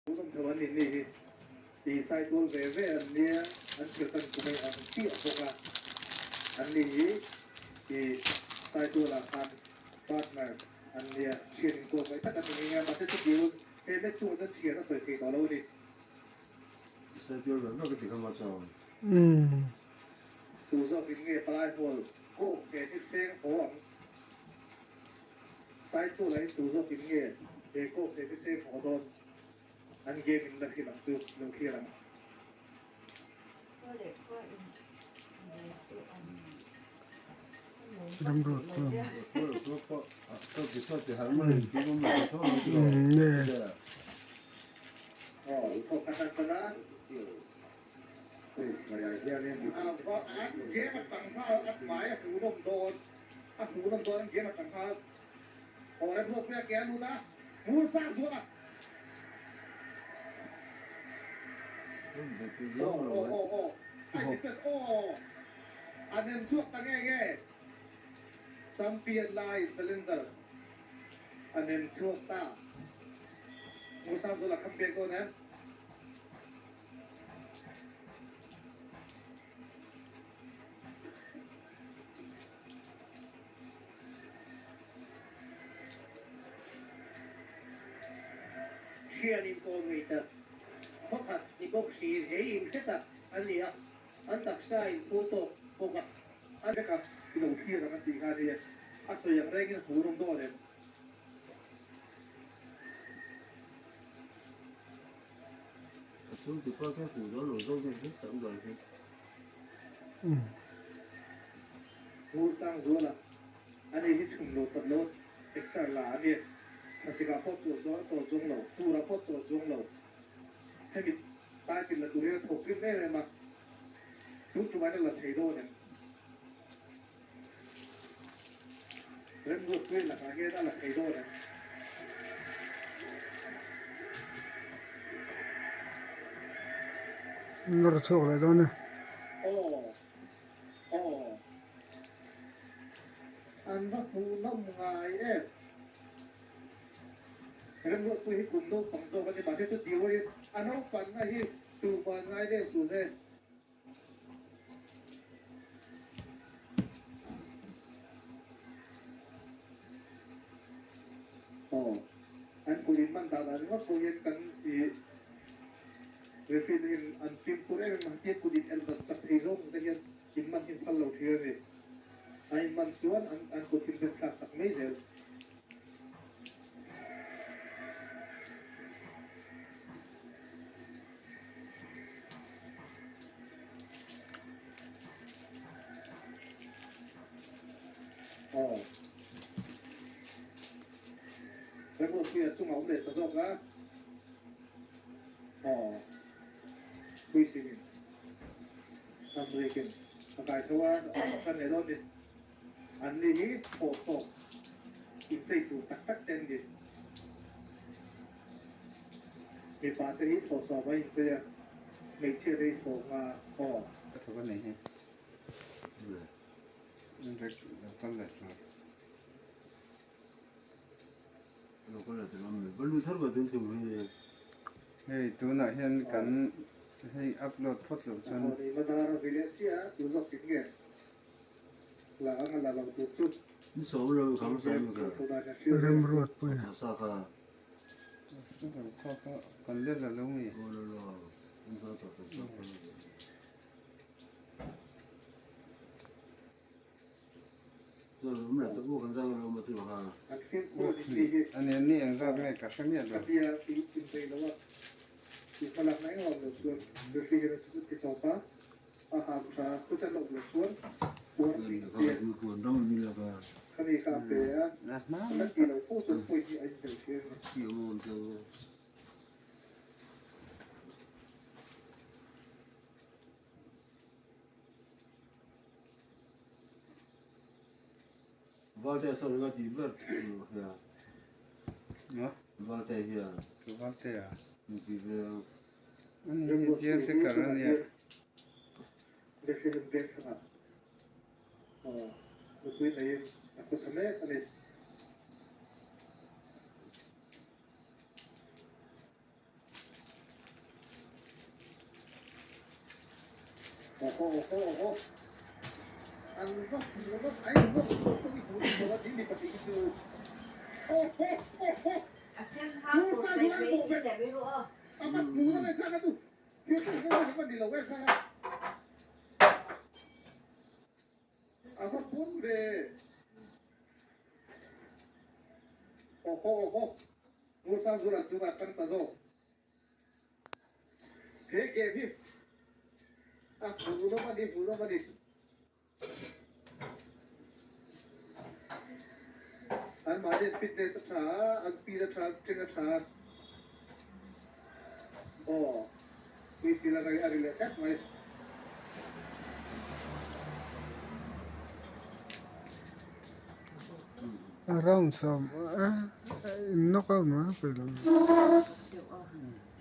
Tunawm tho an nih ni hi tih saitual ve ve an nia, an thil kan kum ei ang chiah bawk a, an ni hi tih saitualah khan partner an nia, thian inkual mai tak an ni nghe nghe a, mahse chuti hun he match chungah chuan thian a sawi thei tawh lo a ni. Saitual ve ve ka ti kha maw chaw. Tu zawkin nge palai hawl kawk he ni thleng haw ang? Saitualah in tu zawkin nge he kawk he ni thleng haw dawn? An game in la hrilh ang chu lo thlir ang. An game atang nghal a hmai a hmuhnawm dawn a hmuhnawm dawn an game atang nghal aw remruatpuia ke a lut a hmur sang zual a aw aw aw aw a defense aw a nem chhuak ta nge nge champion lai challenger a nem chhuak ta hmur sang zual a kham pek dawn em. Thian inkawm ngei tak, khawkhat ni bawk si zei inhre tak an ni a, an taksa inphu tawk bawk a. A vek a, i lo thlir ang an tih kha a ni a, a sawi ang rengin hmu rawng dawn em? A chhung ti pawh khian hmuh dawn lo zawk deuh hlek tam dan hi. Pu Sangzuala, Ani hi chhum lo chat lo exer la a ni. Thlasik ah pawh chawl chuang a chawl chuang lo, fur ah pawh chawl chuang lo. Hemi title la tur hian a thawk rim em em a, tun tumah in a la thei dawn em? Remruatpuia lakah hian a la thei dawn em? Nawr chhuak leh dawn e. Aw aw an va hmuhnawm ngai em. Remruatpuia hi kum naupang zawk a ni mahse chuti rualin a naupanna hi tuman ngai deuh suh se. Aw, an kut in man dah dan ringawt pawh hian kan ih referee te hian an fimkhur em em a, hetiang kut in el dat sak thei zawng te hian in man hi an phal lo thin a ni. A in man chuan an an kut hi an ben thlak sak mai zel. Aw. Remruatpuia chungah awm leh ta zawk a. Aw. Puisinin Amrikin a kai tho a, a kan leh dawn ni. An ni hi thawhsawm inchei tur tak tak te an ni. Mipa te hi thawhsawm a inchei a, hmeichhia te hi thawh nga aw. Ka thawk a nei hi. Rek lo kal leh tur. Lo kal leh tur a mi. Va lut har ve tun tum hi. Hei tunah hian kan hei upload phawt loh chuan. Aw ni madar a vi leh chiah a, tu zawk in nge? La ang a la lo tur chu. Ni sawm lo kham sa mi ka. Remruatpuia. Sa kha. Kha kha kan let la lo mi. O lo lo. In sa ta ta sa kha. So lo mla ta ko kan za lo ma tu ha. An fimkhur ni ti hi. Ani ni engzat nge ka hre miah lo. Khatia ti inpeih lo a. Ti hmalak na engawm lo chuan referee hian a ti tawp a. A ham tha chuta lawm loh chuan puar tih a tia. Khami kha a pe a, a la tih loh fo chuan point hi a inhmel thin a ni. Valte sawn nga tih ber hian. Valte hian. Valte a. Ti ve. Ani hi jail te kar a nia. Bethlehem veng thlangah nupui neiin a khawsa mek a ni. Awhaw awhaw awhaw. An va hmu va ai va hmu pawh i hmu tawh a ni pahnih hi chu. Awhaw awhaw. A sen hang tur daih mai hi leh mai rawh aw. A va hmu na leh kha chu thil thil thil thil va ni lo em kha. A va pawm ve. Awhaw awhaw. Ngursanzuala chungah tang ta zawk. He game hi a hmuhnawm a ni, hmuhnawm a ni. An mahni an fitness a tha a, an speed a tha, an strength a tha a. Aw, whistle a ri leh tlat mai. A round sawm a in knock out mai pawh ilo.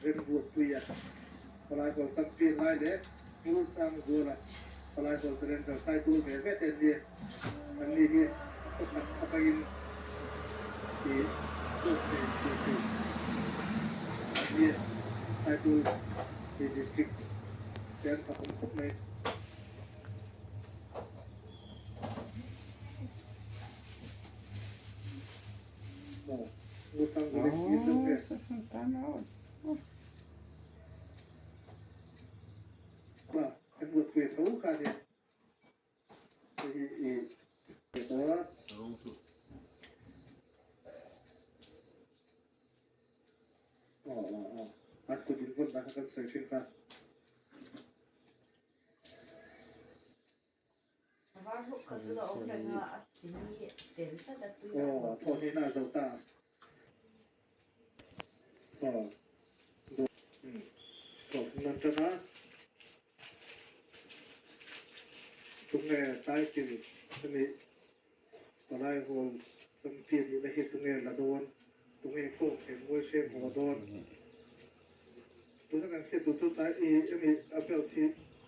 Remruatpuia palai hawl champion lai leh Ngulsangzuala palai hawl challenger Saitul ve ve te an ni. An ni hi pakhat atangin i dawt thei tih thei an ni. Saitul hi district te an fak awm khawp mai. A var hluk kha chu a awm reng a, a chini tel tlat a tui a Aw, hmu thawh hnehna a zo ta. Aw, thawh hnan tan a. Tunge title a nih palai hawl champion nihna hi tunge la dawn, tunge kawng eng mawi hrem haw dawn. Tuna kan hriat duh chu tlai i emi a belt hi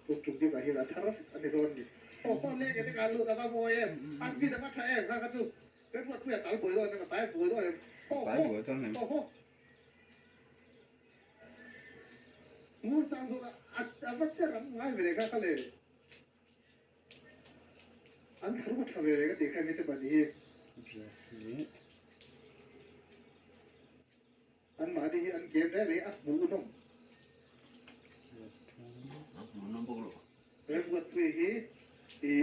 tun tum bikah hian a thar a ni dawn ni. Aw pawh leng eng eng a lut a va mawi em, a speed a va tha em kha kha chu Remruatpuia a tal buai dawn em a tai buai dawn em aw haw aw haw Ngur sang zawk a a va che ram ngai ve leh kha kha le an tharum a tha ve ka tih kha mite pahnih hi. An mahni hi an game reng reng a hmuhnawm. A hmuhnawm bawk lo. Remruatpuia hi i.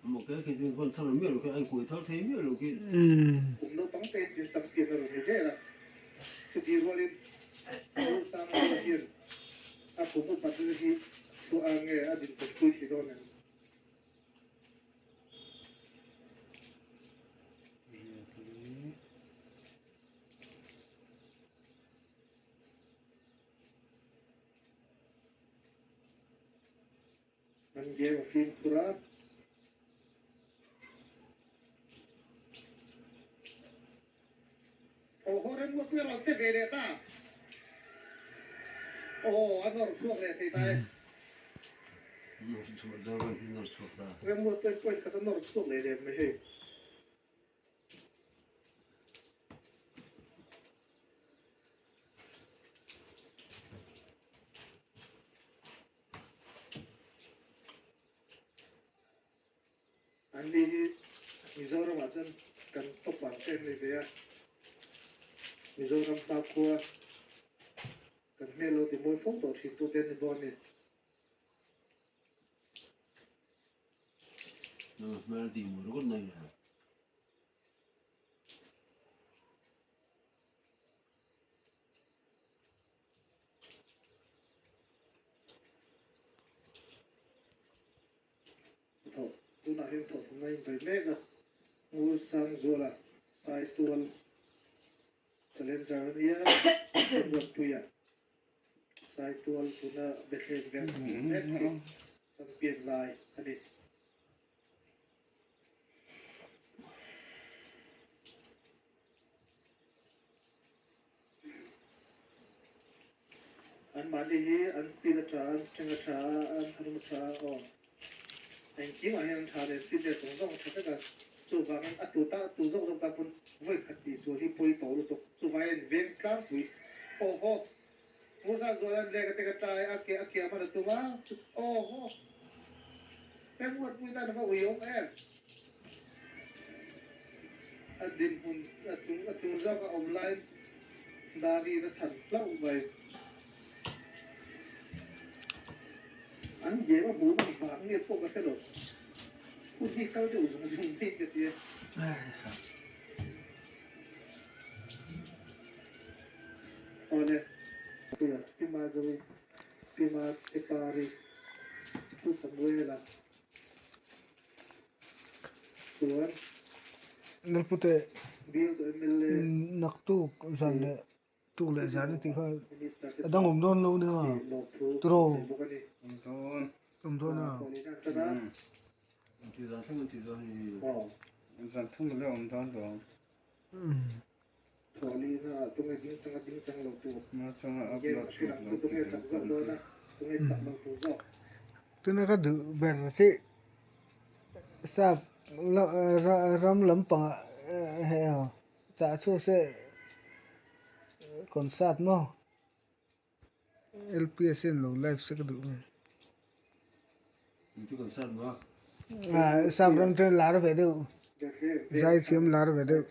Maw ke khi chu vawn chhan miah lo khi a inkuai thar thei miah lo khi. Kum naupang te in champion a rawn ni vel a, chuti rualin Ngursanglua hian a kum upat na hi chhuah ang nge a din chawpui thei dawn em? An game a fimkhur a. Aw haw remruat pawh a rawn che ve leh ta. Aw a nawr chhuak leh thei ta e. Nawr chhuah dar a nawr chhuak ta. Remruat pawhin point khat a nawr chhuak leh lem mai hei. An ni hi Mizoramah chuan kan top ang em ni ve a, Mizoram hmakhua kan hmel lo ti mawi fo tawh thin tute an ni bawk a ni. Hmel ti mawi ringawt mai le. Thawh tunah hian thawhthumna in bei mek a, Ngulsangzuala Saitual Challenger a nia, Remruatpuia Saitual tuna Bethlehem veng mek hi champion lai a ni. An mahni hi an speed a tha a, an strength a tha a, an tharum a tha a, aw engkimah hian an tha leh fitness zawng zawng a tha vek a, chuvangin a tu ta tu zawk zawk tan pawn vawi khat tih sual hi pawi tawh lutuk, chuvangin veng tlangpui aw haw. Musa zualan lek a tek a ṭai a ke a kiam a la tum a, aw haw Remruatpui tan a va uiawm em? A dinhmun a chung a chung zawk a awm laiin Dariin a chhan hlauh mai. An game a hmuh nawm vang nge pawh ka hre lo. Hun hi kal deuh zung zung mai ka ti a. Awle, Puia, Pi Mazovi, Pi Matepari, Pu Samuela chuan Lalpute Bialtu mla naktuk zan leh tuk leh zan a tih kha Minister te a dang awm dawn lo nia lawmthu tiraw sawi bawk a ni. Awm dawn. Awm dawn a. Zan thum leh awm dawn lo. Hma chunga upload tur lo ti tur kan ti. Tuna ka duh ber chi sap ram lampangah hei a chah chhuak se concert maw L_P_S hian lo live se ka duh mai. Sap ram chuan lar ve deuh zaithiam lar ve deuh.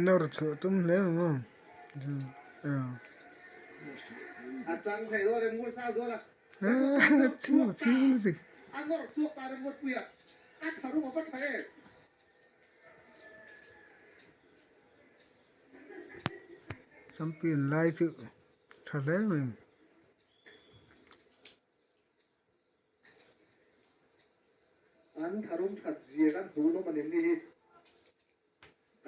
Nawr chhuah tum hle ang aw. Champion lai chu tha hle mai. An tharum that zia kan hmuh nawm a ni ni hi.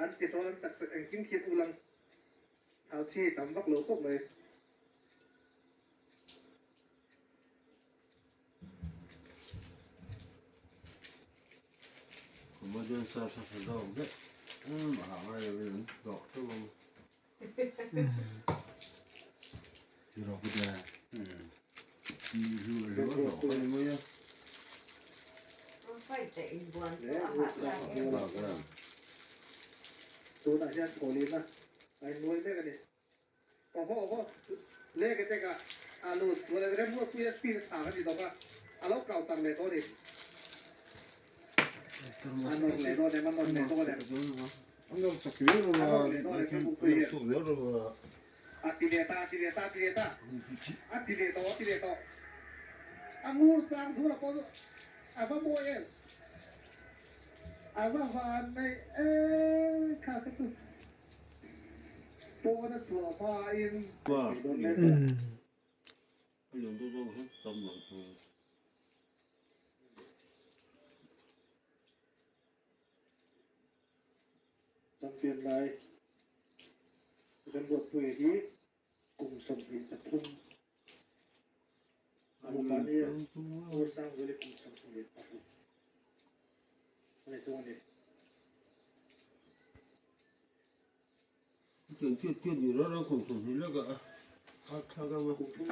An ti hrawl an taksa engkim khian ulang thau chhi tam vak lo khawp mai. Tunah hian thawhlihna a innuai mek a ni. Awhaw awhaw lek a tek a, a lut sual a remruatpuia speed a chhang a ni dawk a, a lo kau tak leh tawh a ni. A nawr leh dawn em, a nawr leh dawn em. A nawr leh dawn em remruatpuia hian. A ti leh ta, a ti leh ta, a ti leh ta. A ti leh tawh, a ti leh tawh. A ngur sang zuala pawh chu a va mawi em. A va van nei em kha kha chu. Pawn a chhuah hmain thei dawn mek a. Champion lai Remruatpuia hi kum 23 a upa nia, Ur Sangzuali kum 26 a ni thung a ni. Kum thum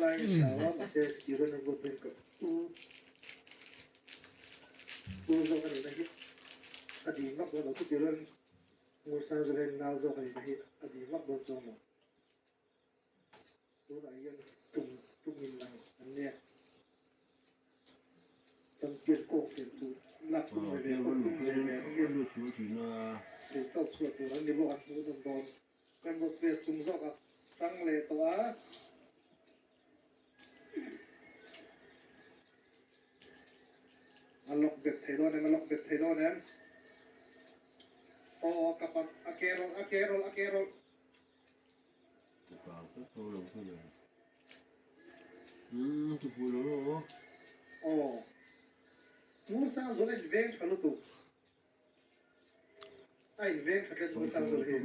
lai in hlau a, mahse Steven Remruatpuia'n ka u u zawk a nihna hi a ding vak dawn lo, chutiang Ngursanzula hian nau zawk a nihna hi a ding vak dawn chuang lo. Tunah hian tum tumin ang an nia. Champion kawng thiam chu lak tum ve ve pawh tum ve ve an nia. Thei tawk chhuah tur an ni bawk an hmuh nawm dawn. Remruatpuia chung zawkah tang leh tawh a. A lock bet thei dawn em? A lock bet thei dawn em? Aw, ka pa, a ke rawlh, a ke rawlh, a ke rawlh. Aw. Ngursangzuala in veng tha lutuk. A in veng tha tlet Ngursangzuala hi.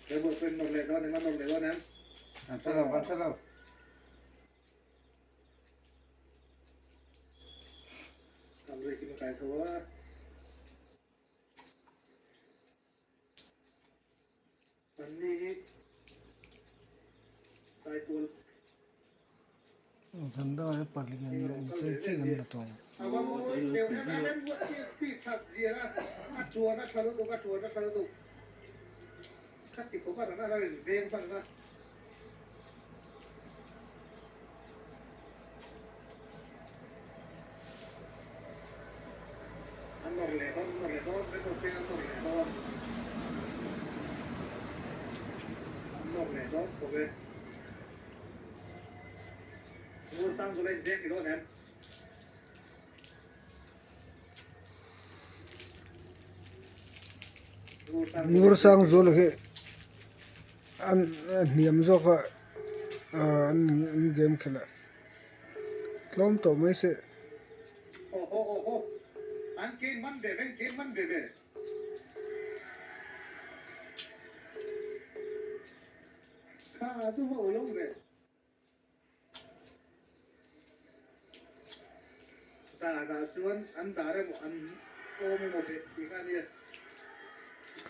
He buah pawh in nawr leh dawn em a nawr leh dawn em? An tha lo, an tha lo. Kan rek in a kai tho a. An ni hi Saitual Zan dangah hian palian leh inchei chiah an la tawh ang. A va mawi teuh em a remruat speed that zia a a tuan a tha lutuk a tuan a tha lutuk kha ti khawp a rang a la rin veng hman a. A nawr leh dawn, a nawr leh dawn, rilru piang a nawr leh dawn. A nawr leh dawn khawp e. Ngur sang chu la inveng ti dawn em? Ngur sang zual hi an hniam zawk a an game khelh a tlawm tawh mai se.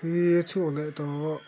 Khi a chhuak leh tawh.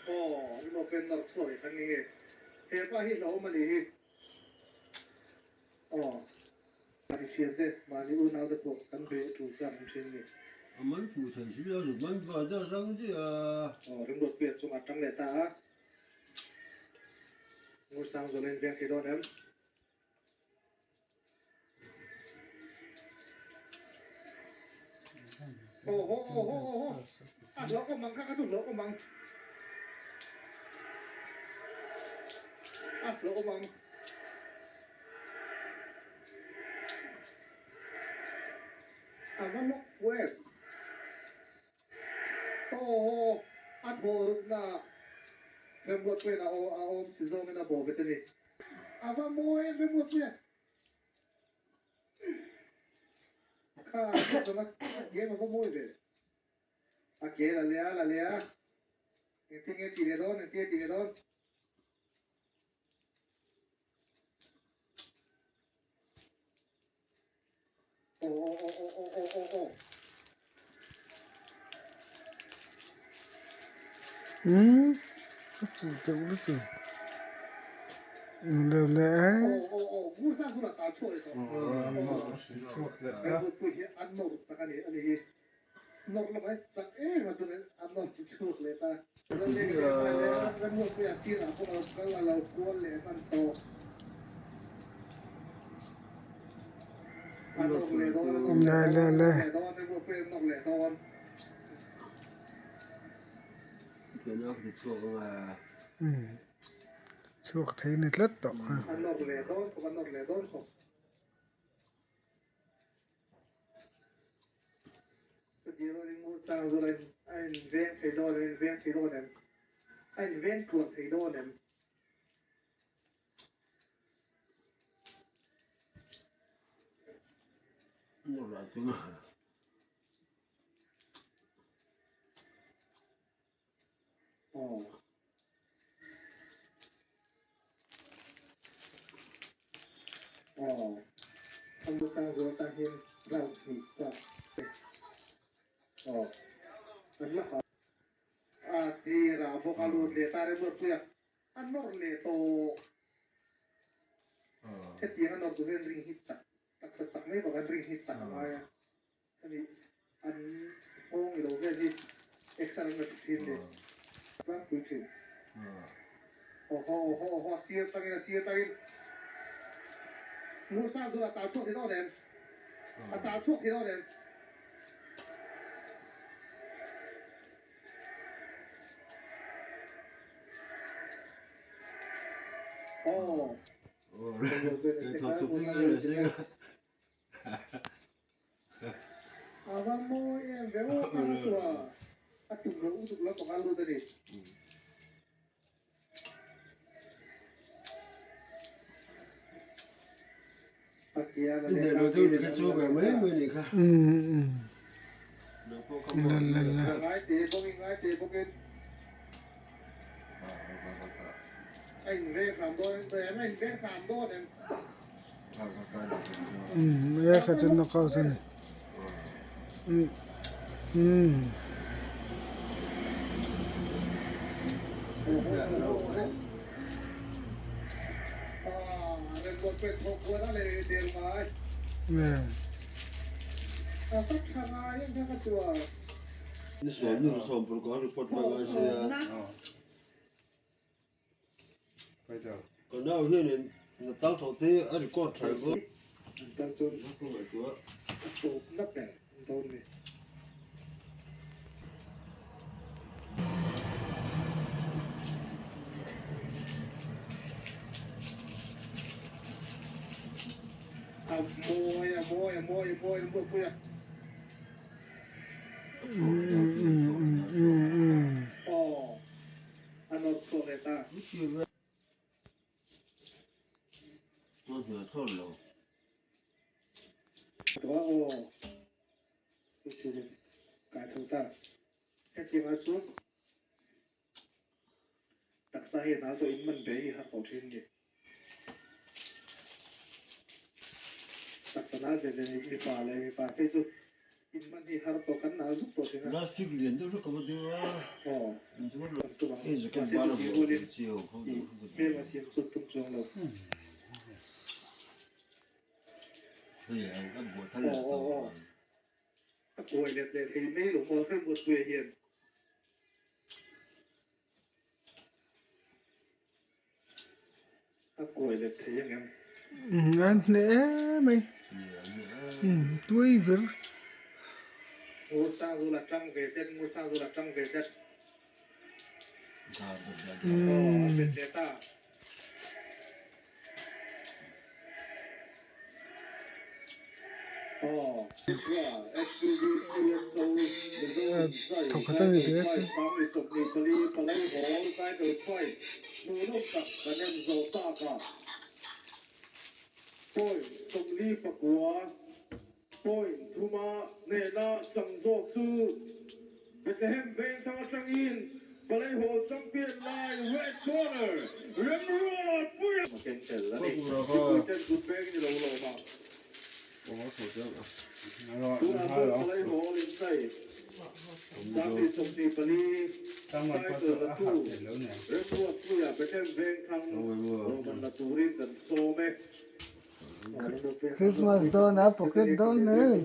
Umm a fuh deuh lutuk lo leh e. Le le le. Umm chhuak thei ni tlat tawh kha. A va mawi em ve aw ka chu a a tum loh lutuk lampang a lut a ni. E kha chu knockout a ni umm. Taksa hi nal tawh in man ve hi har tawh thin ni. Taksa nal ve ve mipa leh mipa phei chu in man hi har tawh kan nal zuk tawh thin a. Plastic lian deuh hlek a va deuh a. Aw. Hei jacket var a vuah tur chi ho kho deuh hlek a Hmel a siam chut tum chuang lo. Hei a buah thar leh tawh. A kuai let leh thei mai lo maw Remruatpuia hian. A kuai let thei ang em? Umm an hneh em mai. Umm tui vir. Ngur sang zul a tang ve tlat, ngur sang zul a tang ve tlat. Aw a bet leh ta. Thawk khat a ni tih a Point thuma hnehna chang zawk chu Bethlehem Vengthlang atangin Palai Hall champion lai Red Corner Remruatpuia a keng tel a ni. Mipui ten kut veng ni lo lawm a. Tunah chuan Palai Hall inchai 24 title la tu Remruatpuia Bethlehem Vengthlang lawmman la turin kan sawm e. Christmas dawn a pocket dawn mai.